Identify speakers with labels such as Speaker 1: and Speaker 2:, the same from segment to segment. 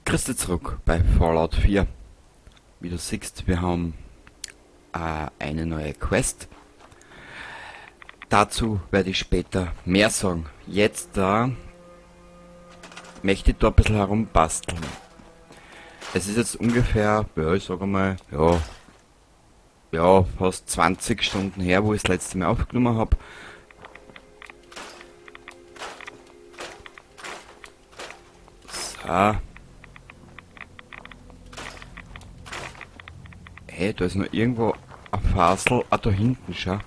Speaker 1: Grüß dich zurück bei Fallout 4. Wie du siehst, wir haben eine neue Quest. Dazu werde ich später mehr sagen. Jetzt da möchte ich da ein bisschen herumbasteln. Es ist jetzt ungefähr, ja, ich sag einmal, ja, ja, fast 20 Stunden her, wo ich das letzte Mal aufgenommen hab. So. Hey, da ist noch irgendwo ein Fasel. Ah, da hinten, schau.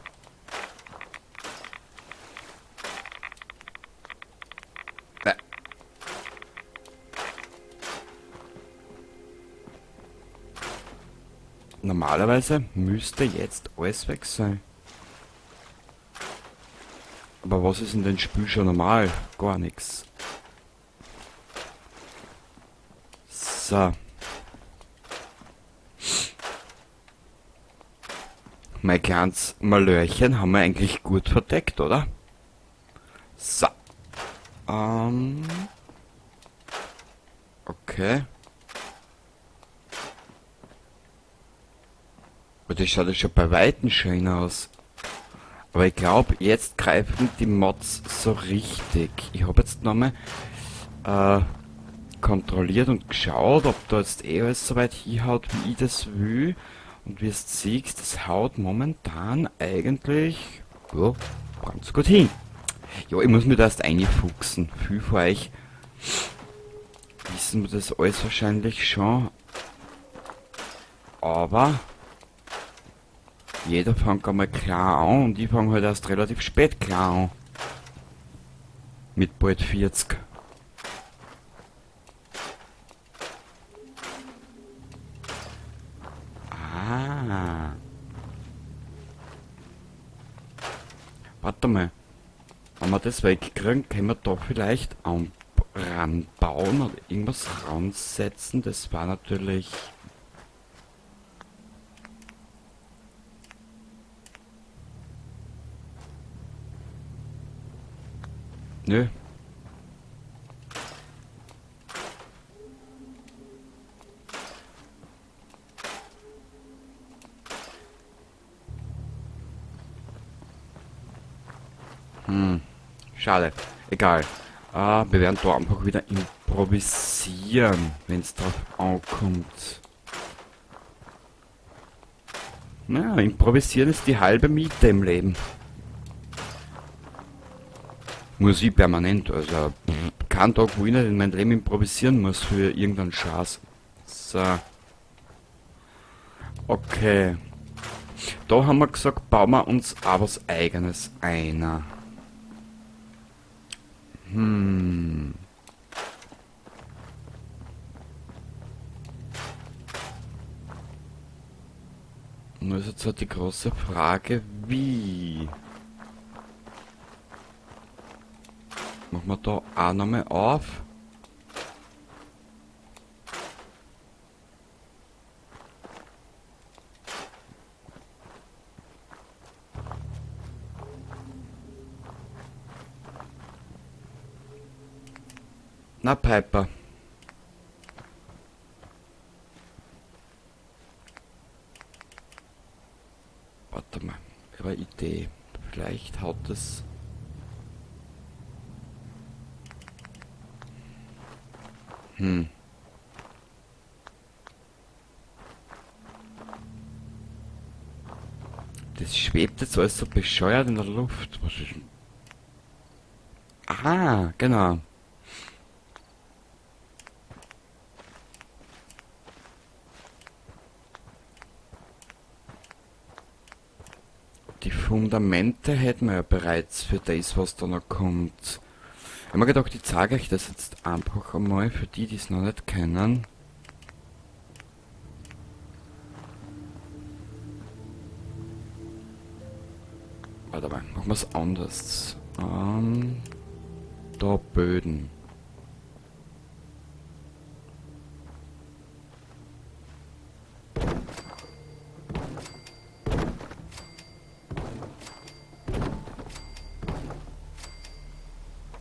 Speaker 1: Normalerweise müsste jetzt alles weg sein. Aber was ist in dem Spiel schon normal? Gar nichts. So. Mein kleines Malörchen haben wir eigentlich gut verdeckt, oder? So. Okay. Aber das schaut ja schon bei Weitem schön aus. Aber ich glaub, jetzt greifen die Mods so richtig. Ich hab jetzt nochmal kontrolliert und geschaut, ob da jetzt eh alles so weit hinhaut, wie ich das will. Und wie es siehst, das haut momentan eigentlich, ja, ganz gut hin. Ja, ich muss mir da erst reinfuchsen. Viel von euch wissen wir das alles wahrscheinlich schon. Aber jeder fängt einmal klar an und ich fang halt erst relativ spät klar an. Mit bald 40. Ah. Warte mal. Wenn wir das wegkriegen, können wir da vielleicht ranbauen oder irgendwas ransetzen. Das war natürlich... Nö. Schade. Egal. Wir werden da einfach wieder improvisieren, wenn's drauf ankommt. Naja, improvisieren ist die halbe Miete im Leben. Muss ich permanent, also pff, kein Tag, wo ich nicht in meinem Leben improvisieren muss für irgendeinen Scheiß. So. Okay. Da haben wir gesagt, bauen wir uns auch was Eigenes ein. Nur ist jetzt halt die große Frage, wie? Machen wir da auch nochmal auf. Na, Piper. Warte mal, ich habe eine Idee. Vielleicht haut es... Das schwebt jetzt alles so bescheuert in der Luft. Was ist denn? Aha, genau. Die Fundamente hätten wir ja bereits für das, was da noch kommt. Ich hab mir gedacht, ich zeige euch das jetzt einfach einmal für die, die es noch nicht kennen. Warte mal, machen wir's anders. Da Böden.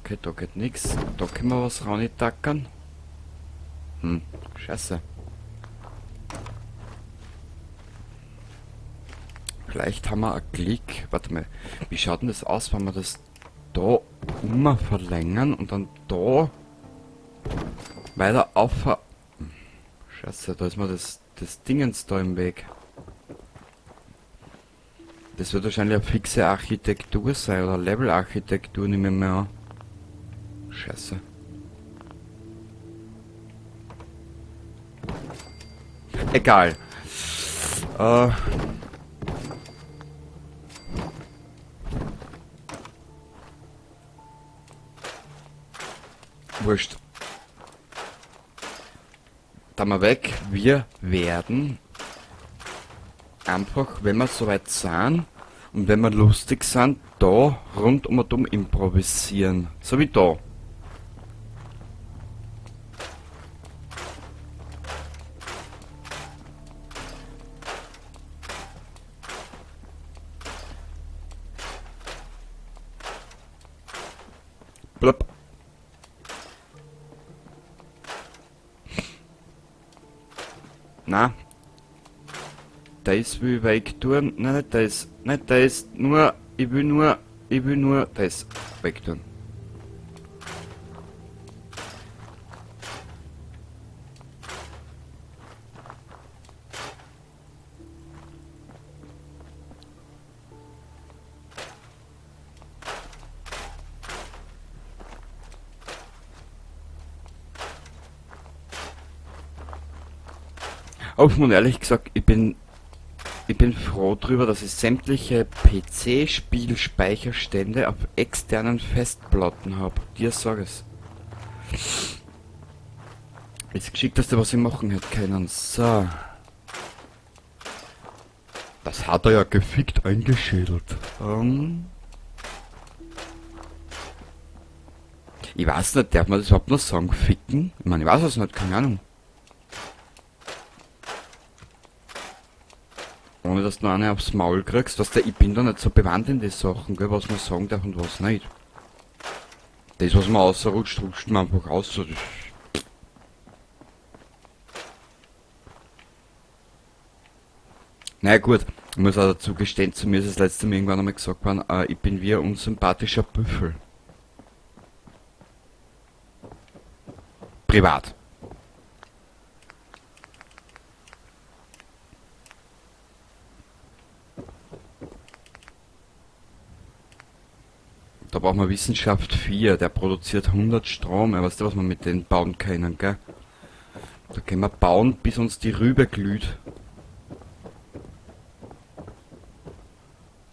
Speaker 1: Okay, da geht nix. Da können wir was reintackern. Scheiße. Vielleicht haben wir einen Klick. Warte mal, wie schaut denn das aus, wenn wir das da immer verlängern und dann da weiter auf... Scheiße, da ist mir das Dingens da im Weg. Das wird wahrscheinlich eine fixe Architektur sein oder Level-Architektur, nehme ich mal an. Scheiße. Egal. Wurscht. Da mal weg. Wir werden einfach, wenn wir soweit sind und wenn wir lustig sind, da rund um und um improvisieren. So wie da. Blub. Na, das will ich weg tun. Nein, nicht das. Nicht das. Nur, ich will nur das weg tun. Offen und ehrlich gesagt, ich bin froh drüber, dass ich sämtliche P C-Spielspeicherstände auf externen Festplatten hab. Dir sag es. Das Geschickteste, was ich machen hätte können. So. Das hat er ja gefickt eingeschädelt. Ich weiß nicht, darf man das überhaupt noch sagen? Ficken? Ich meine, ich weiß es nicht, keine Ahnung. Ohne dass du noch eine aufs Maul kriegst. Weißt du, ich bin da nicht so bewandt in die Sachen, gell, was man sagen darf und was nicht. Das, was man ausrutscht, rutscht man einfach aus. So, das naja gut, ich muss auch dazu gestehen, zu mir ist das letzte Mal irgendwann einmal gesagt worden, ich bin wie ein unsympathischer Büffel. Privat. Da brauchen wir Wissenschaft 4, der produziert 100 Strom. Ja, weißt du, was wir mit denen bauen können, gell? Da können wir bauen, bis uns die Rübe glüht.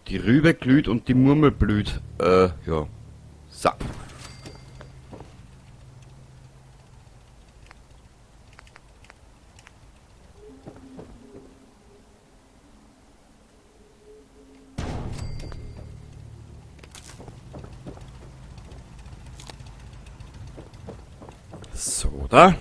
Speaker 1: Die Rübe glüht und die Murmel blüht. Ja. So. So, da.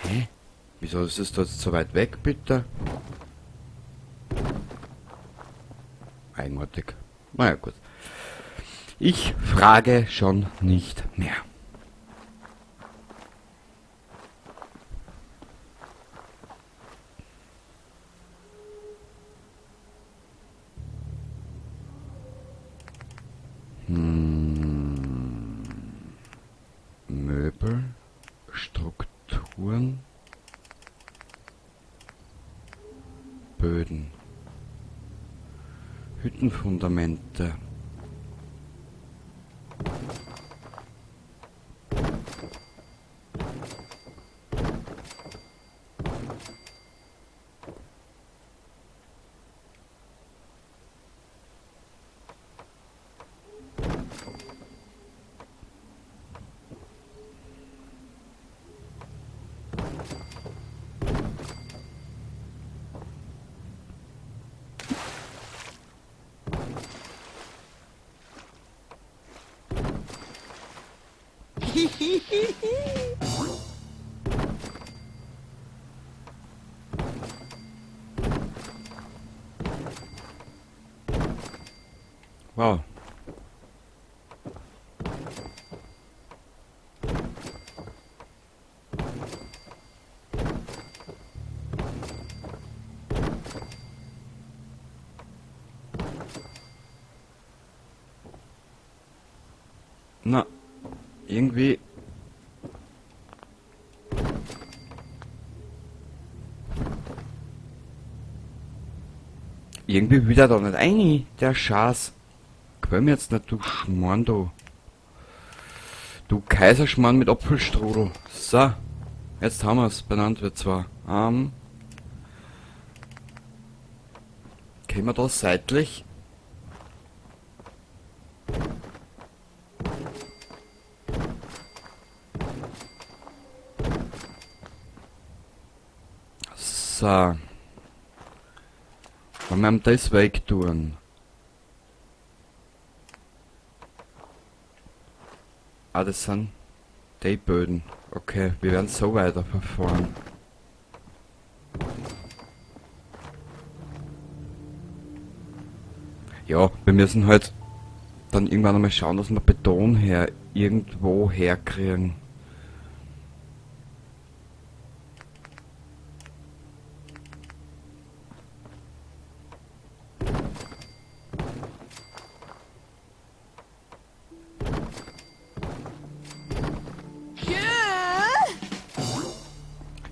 Speaker 1: Hä? Wieso ist es da jetzt so weit weg, bitte? Eigenartig. Naja, gut. Ich frage schon nicht mehr. Möbel, Strukturen, Böden, Hüttenfundamente. Wow. Na, irgendwie... Irgendwie will er da nicht rein, der Schatz. Quäl mir jetzt nicht, du Schmarrn, du. Du Kaiserschmarrn mit Apfelstrudel. So, jetzt haben wir's. Benannt wird zwar. Können wir da seitlich? So. Wenn wir ihm das wegtun. Ah, das sind die Böden. Okay, wir werden so weiter verfahren. Ja, wir müssen halt dann irgendwann einmal schauen, dass wir Beton her irgendwo herkriegen.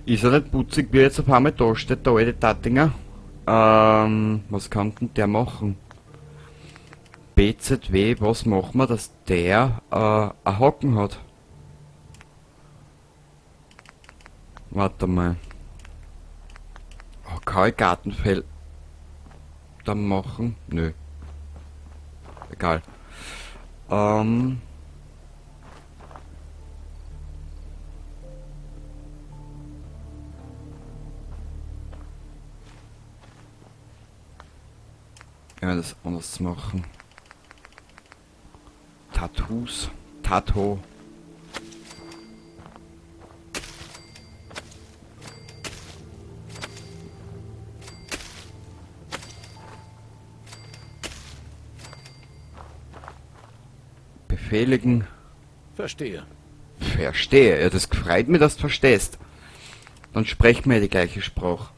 Speaker 1: Ist er nicht putzig, wie jetzt auf einmal da steht, der alte Tattinger? Was kann denn der machen? BZW, was machen wir, dass der einen Haken hat? Warte mal. Oh, kann ich Gartenfeld da machen? Nö. Egal. Ja, das anders zu machen. Tattoos. Tattoo. Befehligen.
Speaker 2: Verstehe.
Speaker 1: Verstehe. Ja, das freut mich, dass du verstehst. Dann sprechen wir die gleiche Sprache.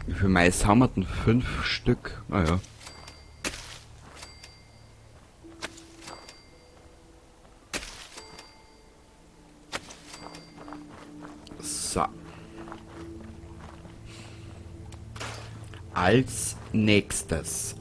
Speaker 1: Wie viel Mais haben wir denn? 5 Stück. Naja. So. Als nächstes.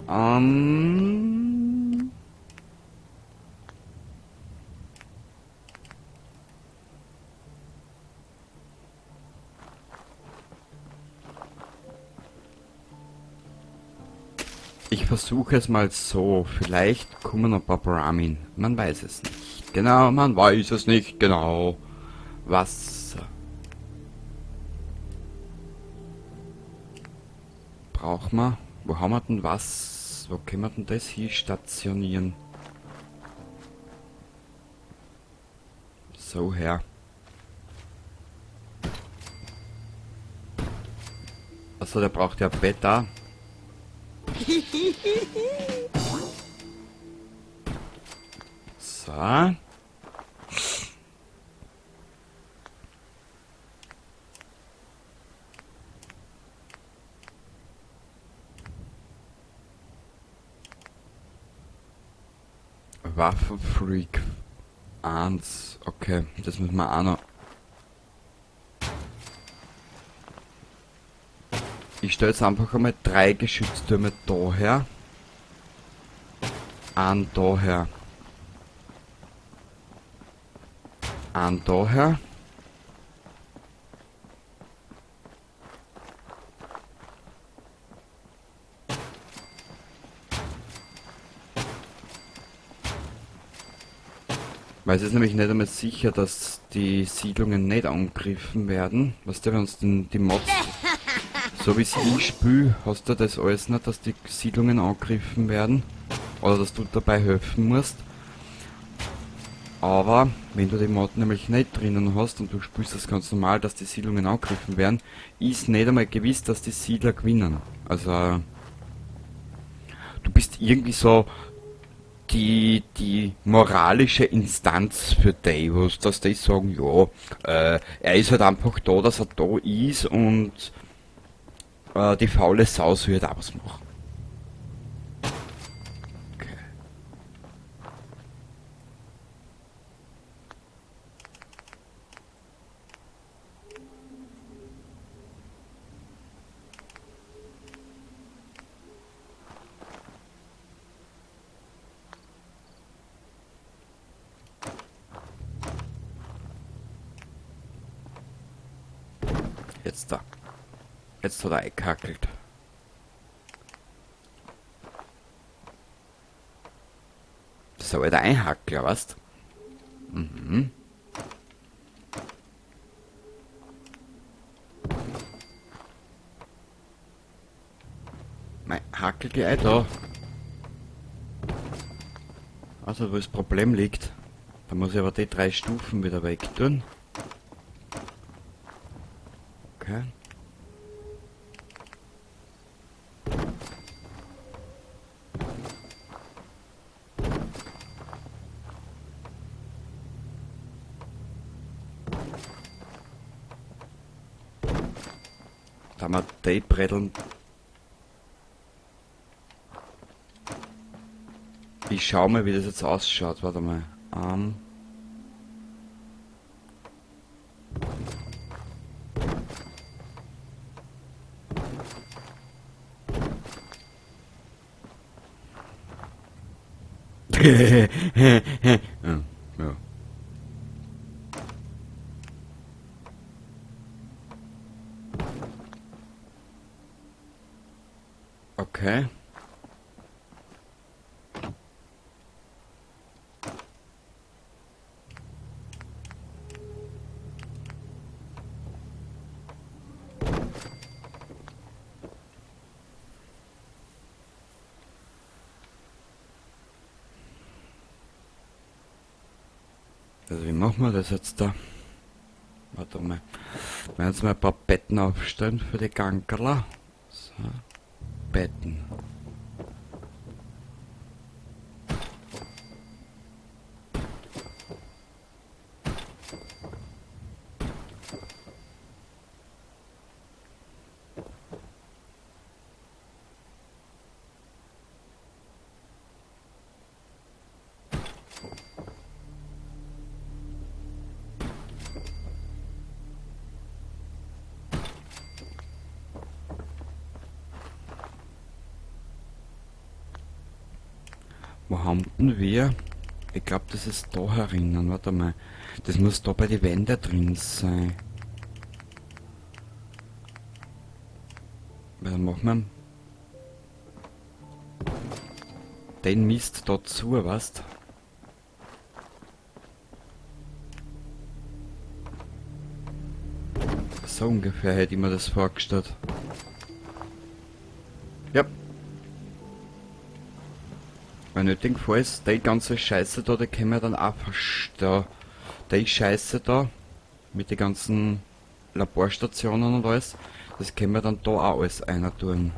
Speaker 1: Ich versuche es mal so. Vielleicht kommen noch ein paar Brahmin. Man weiß es nicht. Genau, man weiß es nicht genau. Was brauchen wir? Wo haben wir denn was? Wo können wir denn das hier stationieren? So her. Achso, der braucht ja Beta. So. Waffenfreak 1. Okay, das müssen wir auch noch. Ich stelle jetzt einfach einmal 3 Geschütztürme daher. Einen daher. Einen daher. Weil es ist nämlich nicht einmal sicher, dass die Siedlungen nicht angegriffen werden. Weißt du, wenn uns die Mods, so wie es ich spiele, hast du das alles nicht, dass die Siedlungen angegriffen werden. Oder dass du dabei helfen musst. Aber wenn du die Mod nämlich nicht drinnen hast und du spielst das ganz normal, dass die Siedlungen angegriffen werden, ist nicht einmal gewiss, dass die Siedler gewinnen. Also du bist irgendwie so die moralische Instanz für die, dass die sagen, ja, er ist halt einfach da, dass er da ist und die faule Sau soll halt auch was machen. Okay. Jetzt da. Jetzt hat er eingehackelt. Das ist aber der Einhackler, weißt? Mhm. Mein Hackel gleich da. Also wo das Problem liegt. Da muss ich aber die 3 Stufen wieder weg tun. Okay. Da haben wir die Bretteln. Ich schau mal, wie das jetzt ausschaut. Warte mal. Ja. Okay. Also wie machen wir das jetzt da? Warte mal. Wir werden jetzt mal ein paar Betten aufstellen für die Gankerler. So. Betten. Wo haben denn wir? Ich glaub, das ist da herinnen. Warte mal. Das muss da bei den Wänden drin sein. Weil dann machen wir den Mist da zu, weißt? So ungefähr hätte ich mir das vorgestellt. Ja. Weil nötigenfalls, die ganze Scheiße da, die können wir dann auch da, die Scheiße da, mit den ganzen Laborstationen und alles, das können wir dann da auch alles einer tun.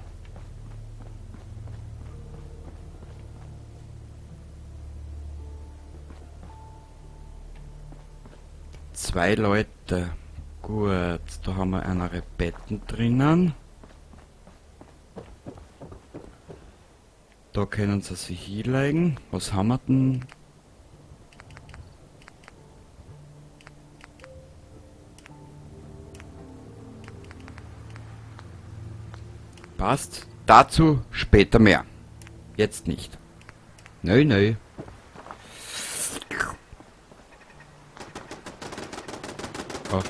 Speaker 1: 2 Leute. Gut, da haben wir einere Betten drinnen. Da können sie sich hinlegen. Was haben wir denn? Passt. Dazu später mehr. Jetzt nicht. Nö, nö. Oh.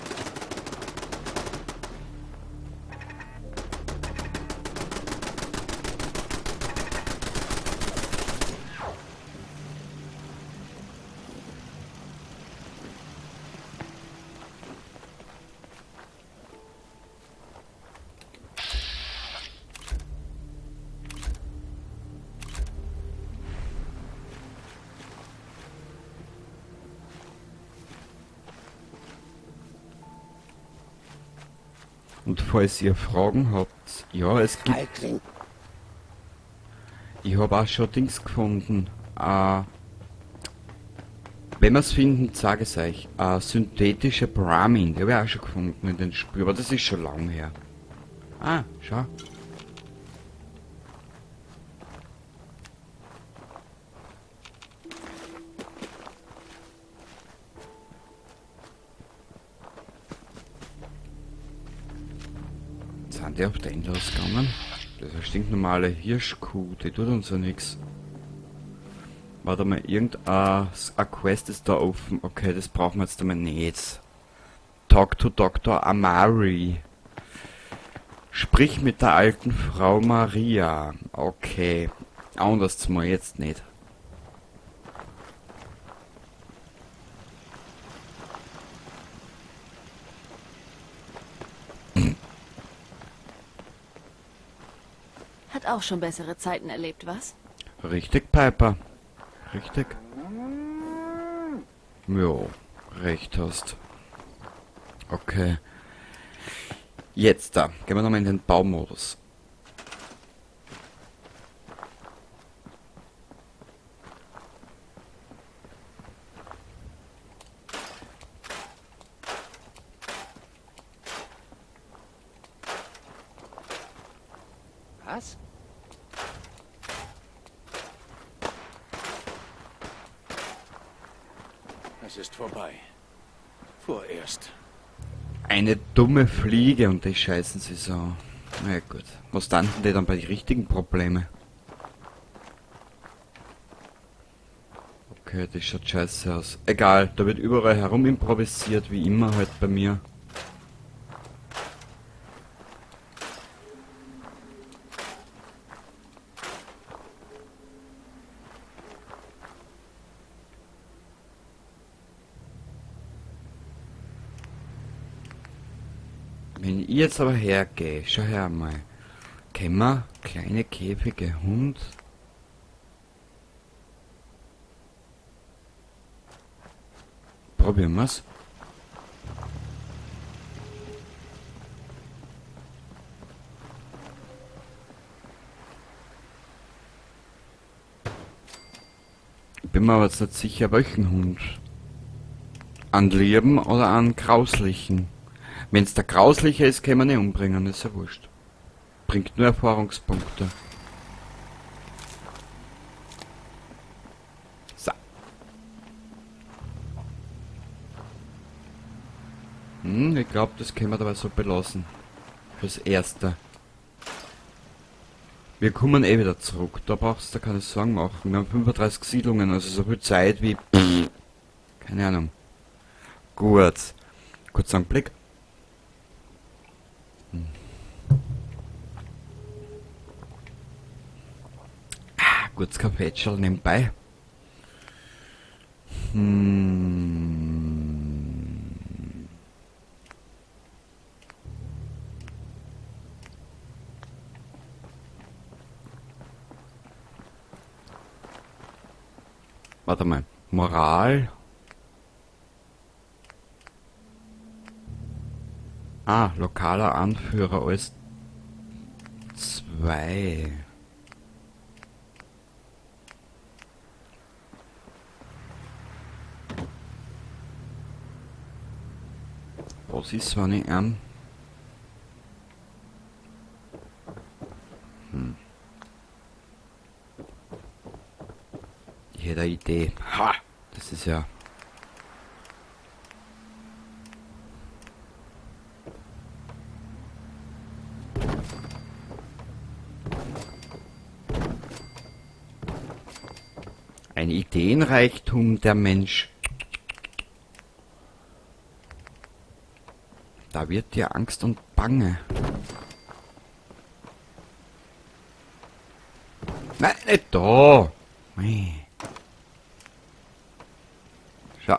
Speaker 1: Und falls ihr Fragen habt, ja, es gibt...
Speaker 2: Feigling.
Speaker 1: Ich habe auch schon Dings gefunden. Wenn wir's finden, sage ich's euch. Synthetische Brahmin, die habe ich auch schon gefunden in den Spielen, aber das ist schon lang her. Ah, schau. Sind die auf den losgegangen? Das ist eine stinknormale Hirschkuh, die tut uns ja nix. Warte mal, irgendeine Quest ist da offen. Okay, das brauchen wir jetzt einmal nicht. Talk to Doktor Amari. Sprich mit der alten Frau Maria. Okay. Anders mal jetzt nicht.
Speaker 3: Hat auch schon bessere Zeiten erlebt, was?
Speaker 1: Richtig, Piper. Richtig. Jo, recht hast. Okay. Jetzt da. Gehen wir nochmal in den Baumodus.
Speaker 2: Was?
Speaker 4: Es ist vorbei. Vorerst.
Speaker 1: Eine dumme Fliege und die scheißen sie so. Na ja, gut. Was standen die dann bei den richtigen Problemen? Okay, das schaut scheiße aus. Egal, da wird überall herum improvisiert, wie immer halt bei mir. Wenn ich jetzt aber hergehe, schau her mal. Kennen wir kleine Käfige, Hund? Probieren wir's. Bin mir aber jetzt nicht sicher, welchen Hund. An lieben oder an grauslichen? Wenn's der grausliche ist, kann man nicht umbringen, ist ja wurscht. Bringt nur Erfahrungspunkte. So. Ich glaub, das können wir dabei so belassen. Fürs Erste. Wir kommen eh wieder zurück. Da brauchst du keine Sorgen machen. Wir haben 35 Siedlungen, also so viel Zeit wie... Pff, keine Ahnung. Gut. Kurzer Blick. Ah, kurz Kaffeetschal nebenbei. Warte mal. Moral. Ah, lokaler Anführer als 2. Was ist, wenn ich am... Ich hätte eine Idee. Ha! Das ist ja... Ein Ideenreichtum der Mensch. Da wird dir Angst und Bange. Nein, nicht da. Mei. Schau.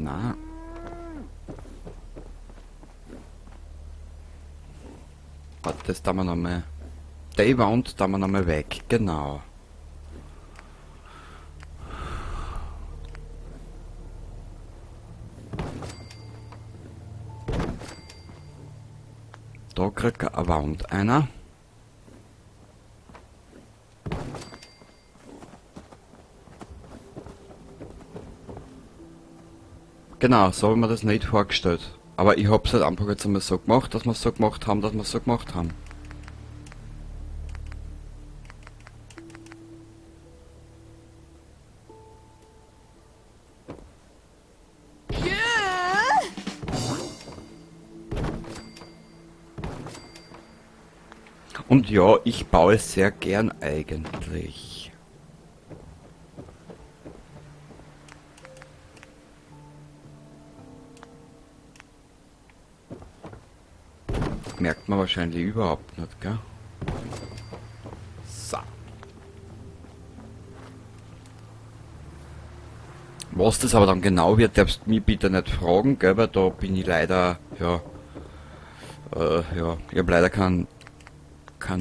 Speaker 1: Na. Warte, das da wir nochmal. Die Wand da wir nochmal weg, genau. Da kriegt er eine Wand einer. Genau, so habe ich mir das nicht vorgestellt. Aber ich hab's halt einfach jetzt einmal so gemacht, dass wir's so gemacht haben, dass wir's so gemacht haben. Und ja, ich baue sehr gern eigentlich. Merkt man wahrscheinlich überhaupt nicht, gell? So. Was das aber dann genau wird, darfst du mich bitte nicht fragen, gell? Weil da bin ich leider, ja, ja, ich hab leider keinen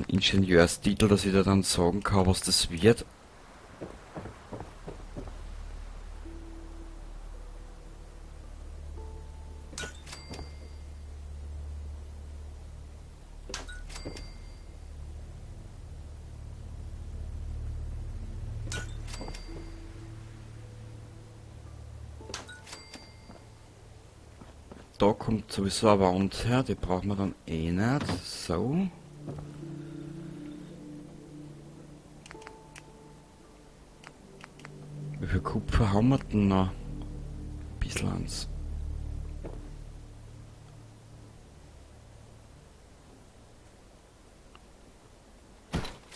Speaker 1: Ingenieurstitel, dass ich da dann sagen kann, was das wird. Da kommt sowieso eine Wand her, die brauchen wir dann eh nicht. So. Wie viel Kupfer haben wir denn noch? Ein bisschen eins.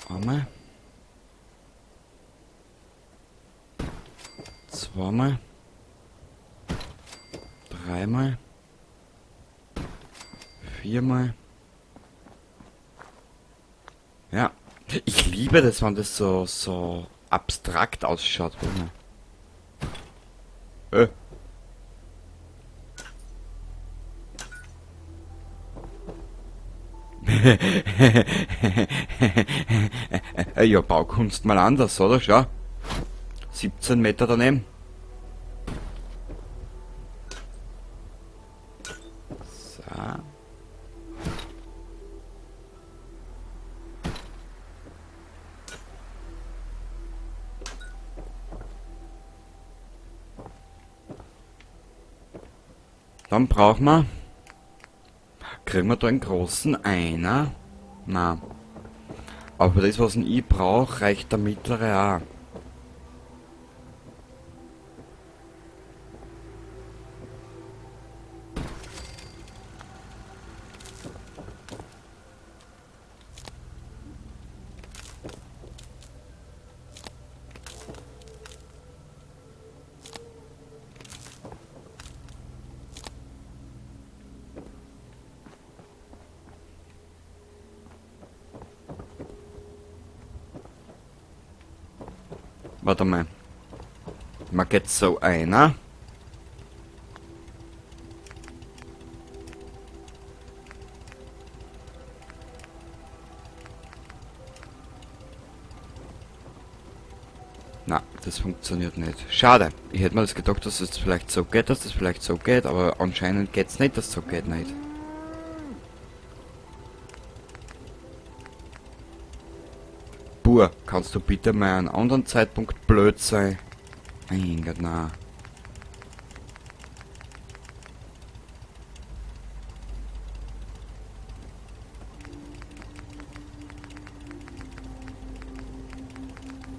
Speaker 1: Einmal. Zweimal. Dreimal. Viermal. Ja. Ich liebe das, wenn das so abstrakt ausschaut. Ja, Baukunst mal anders, oder? Schau. 17 Meter daneben. So. Dann brauchen wir... Kriegen wir da einen großen Einer? Na. Aber für das, was ich brauche, reicht der mittlere auch. Warte mal. Man geht so einer. Na, das funktioniert nicht. Schade. Ich hätte mir das gedacht, dass es vielleicht so geht, dass das vielleicht so geht, aber anscheinend geht's nicht, dass es so geht nicht. Bur, kannst du bitte mal einen anderen Zeitpunkt blöd sein? Mein Gott, na.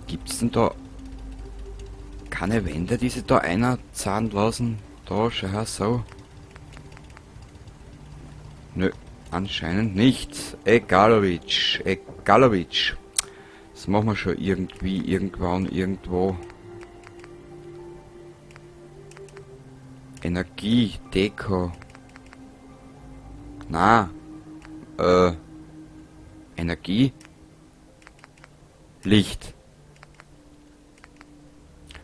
Speaker 1: Gibt's denn da keine Wände, die sich da einer zahlen lassen? Da, schau her, so. Nö, anscheinend nicht. Egalowitsch, Egalowitsch. Das machen wir schon irgendwie, irgendwann, irgendwo. Energie, Deko. Na. Energie. Licht.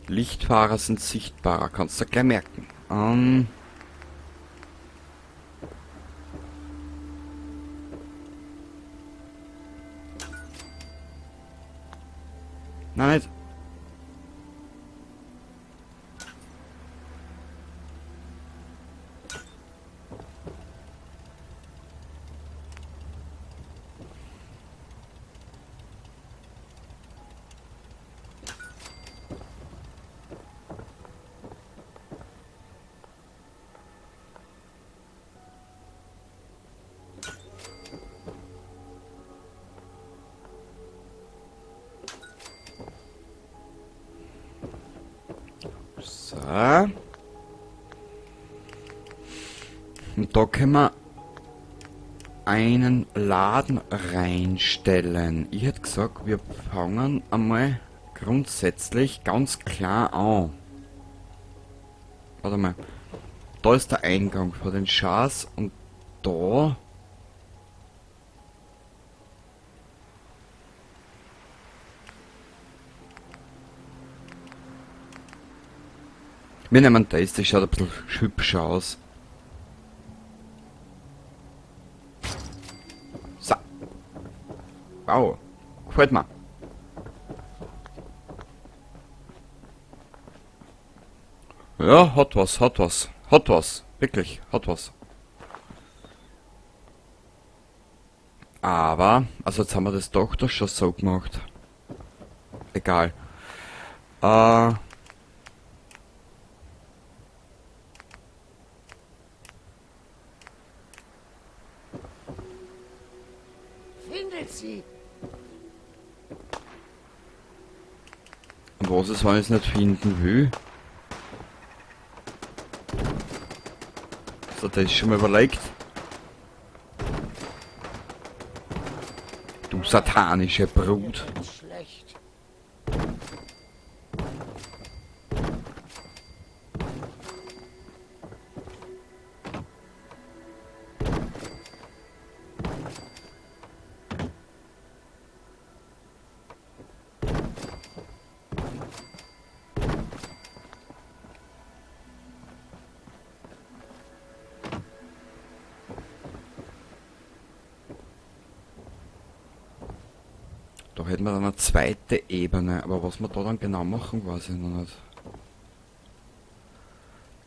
Speaker 1: Lichtfahrer sind sichtbarer, kannst du gleich merken. Nein, nicht. So. Und da können wir einen Laden reinstellen. Ich hätte gesagt, wir fangen einmal grundsätzlich ganz klar an. Warte mal. Da ist der Eingang vor den Schars und da... Wir nehmen das, das schaut ein bisschen hübscher aus. So. Wow. Gefällt mir. Ja, hat was, hat was. Hat was. Wirklich, hat was. Aber, also jetzt haben wir das doch da schon so gemacht. Egal.
Speaker 4: Findet sie!
Speaker 1: Und was ist, wenn ich es nicht finden will? So, das ist schon mal überlegt. Du satanische Brut.
Speaker 4: Schlecht.
Speaker 1: Da hätten wir dann eine zweite Ebene, aber was wir da dann genau machen, weiß ich noch nicht.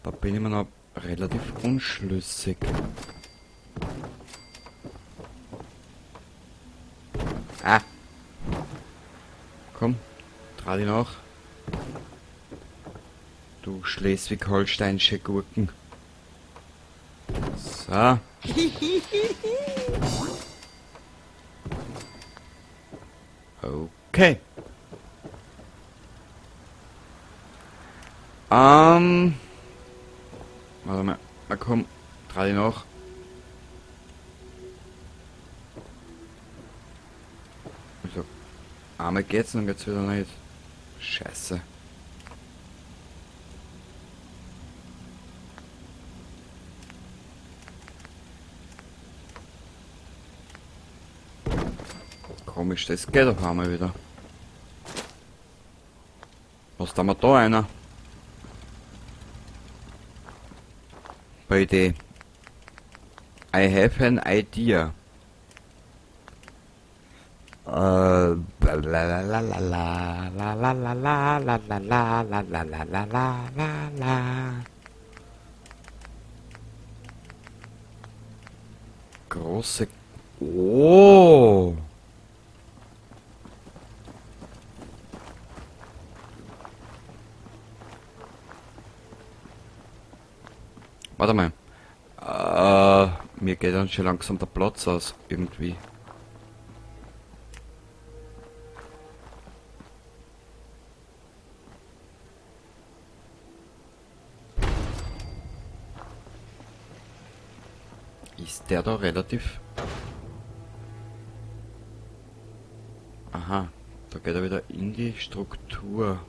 Speaker 1: Da bin ich mir noch relativ unschlüssig. Ah! Komm, trau dich nach. Du schleswig-holsteinische Gurken. So. Okay. Warte mal. Na komm, trau dich nach. Also, einmal geht's, dann geht's wieder nicht. Scheiße. Komisch, das geht auf einmal wieder. Was tun wir da einer? Bei Idee. I have an idea. La la la la la la la la la la la la la la la la la la la. Große. Oh! Warte mal. Mir geht dann schon langsam der Platz aus, irgendwie. Ist der da relativ... Aha, da geht er wieder in die Struktur.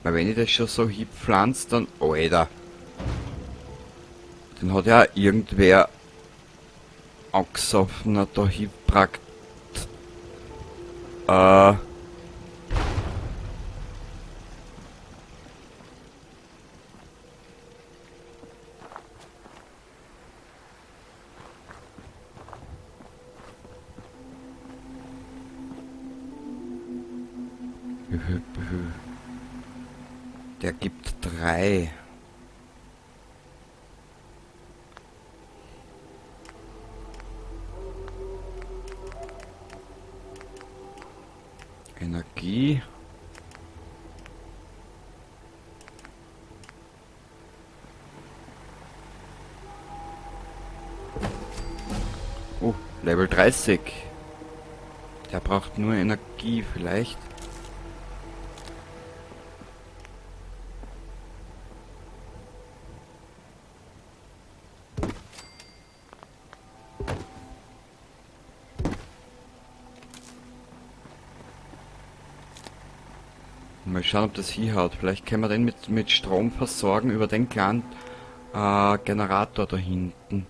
Speaker 1: Weil wenn ich das schon so hinpflanze, dann... Alter! Den hat ja irgendwer angesoffen, da hingebracht. Der gibt 3. Energie. Oh, Level 30. Der braucht nur Energie vielleicht. Mal schauen, ob das hinhaut. Vielleicht können wir den mit Strom versorgen über den kleinen Generator da hinten.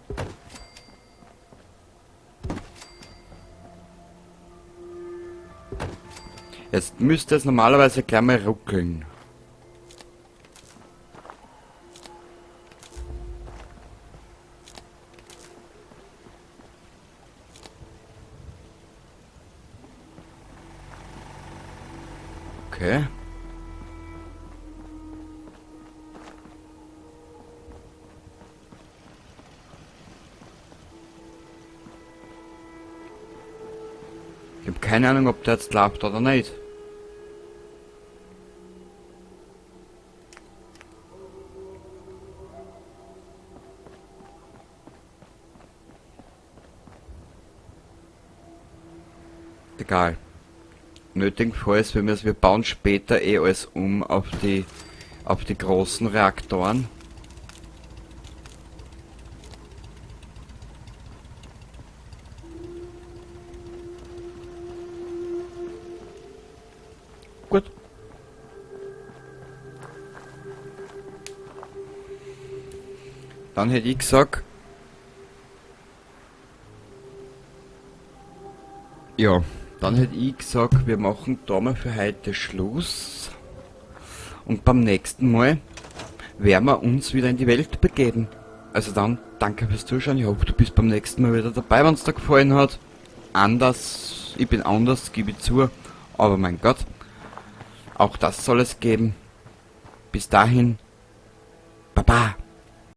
Speaker 1: Jetzt müsste es normalerweise gleich mal ruckeln. Okay. Ich hab keine Ahnung, ob der jetzt läuft oder nicht. Egal. Nötigenfalls, wenn wir bauen später eh alles um auf die großen Reaktoren. Gut. Dann hätte ich gesagt, ja, dann hätte ich gesagt, wir machen da mal für heute Schluss. Und beim nächsten Mal werden wir uns wieder in die Welt begeben. Also dann, danke fürs Zuschauen. Ich hoffe, du bist beim nächsten Mal wieder dabei, wenn's dir gefallen hat. Anders, ich bin anders, gebe ich zu. Aber mein Gott, auch das soll es geben. Bis dahin, baba.